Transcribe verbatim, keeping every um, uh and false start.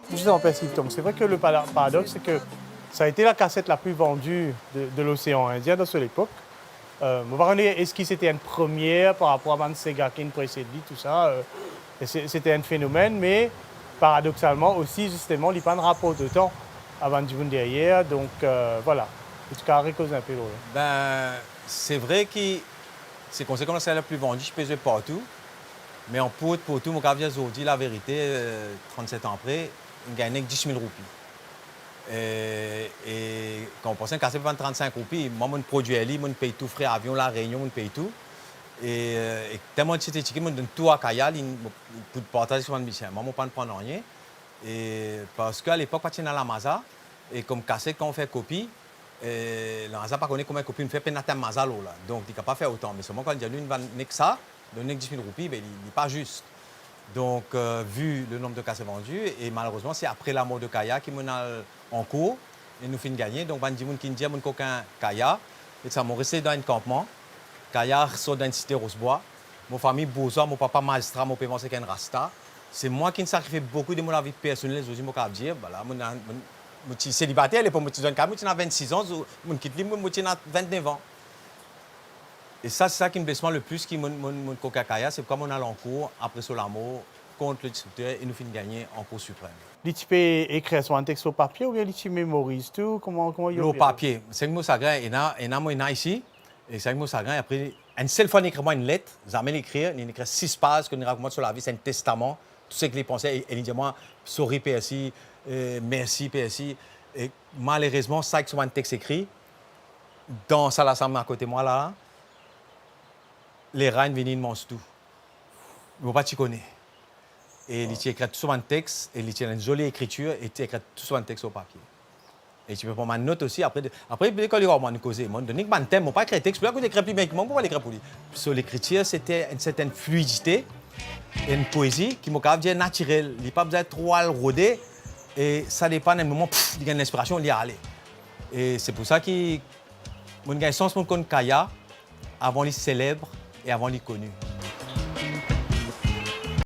Juste en principe, donc, c'est vrai que le para-, paradoxe, c'est que ça a été la cassette la plus vendue de, de l'océan Indien dans son époque. Euh, mo pa kone eski se ti enn premie par rapor a bann sega ki inn presed li, tou sa, euh, e se, se ti enn fenomenn, me paradoksalman osi, zisteman, li pa'nn raport otan a bann dimoun deryer. Donk, euh, vwala. Antouka, rekoz inpe lor li. Ben, se vre ki se konsa kouma se la pli vandi, ti pe zwe partou. Me an port, partou, mo kav dir zordi laverite, euh, trannset an apre, inn gagn nek dis mil roupi. E, e kan ou panse enn kaset pou vann trannsink roupi, mwa, mo'nn prodwir li, mo'nn pey tou fre avion, La Réunion, mo'nn pey tou. E, e telman ti ete tike, mo'nn donn tou a Kaya, li, pou partaz ek so bann mizisien. Mwa, mo pa'nn pran nanye. E parski alepok pa ti ena lamaza, e kom kaset, kan ou fer kopi, e lamaza pa kone konbien kopi ou'nn fer, pena tann maza lor la. Donk, li kapav fer otan. Me selman kan li dir nou inn vann nek sa, donn nek dis mil roupi, be li, li pa zis. Donk, euh, vu le nombre de cassettes vendues, e malerezman, se apre lamor de Kaya ki mo'nn al an kour, e nou finn gagne. Donk, bann dimoun ki'nn dir mo'nn kokin Kaya, e sa, mo reste dan enn kanpman. Kaya sort dan enn site Rosbwa. Mo fami bourzwa, mo papa mazistra, mo pe mars ek enn rasta. Se mwa ki'nn sakrifie boukou de mo lavi personel, zordi mo kav dir, vwala, mo, mo, mo ti selibater, lepok mo ti zwenn Kaya, mo ti ena vennsis an, zo-, mo'nn kit li, mo, mo ti ena vennnev an. E sa, se sa ki bles mwa leplis, ki mo'nn, mo'nn, mo'nn kokin Kaya, se poukwa mo'nn al an kour apre so lamor kont le destrikter e nou finn gagne an Cour suprême. Li ti pe ekrir so bann text lor papie oubien li ti memoriz tou? Kouma, kouma li... Lor papie. Seki mo sagrin, ena, ena mo ena isi, e seki mo sagrin, apre, enn sel fwa li ekrir mwa enn let, zame li ekrir, li ekrir sis paz, kot li rakont mwa so lavi, se enn testaman, tou seki li panse, e, e li dir mwa, "Sorry Percy, e, mersi Percy." E malerezman, sa ek so bann text ekri, dan sa lasam akote mwa la, lera inn vini, inn manz tou. Mo pa ti kone. E li ti ekrir tou so bann text, e li ti ena enn zoli ekritir, e ti ekrir tou so bann text lor papie. E ti pe pran bann not osi, apre, apre, kan li war mwa, nou koze, mo donn li bann tem, mo pa ekrir text, pou li, akoz li ekrir pli bien ki mwa, mo pa ekrir pou li. So lekritir, se ti enn sertenn fluidite, enn poezi ki mo kapav dir natirel, li pa bizin tro al rode, e sa depann, enn moman, pff, li gagn linspirasion, li ale. E se pou sa ki mo'nn gagn sans mo'nn konn Kaya avan li seleb e avan li koni.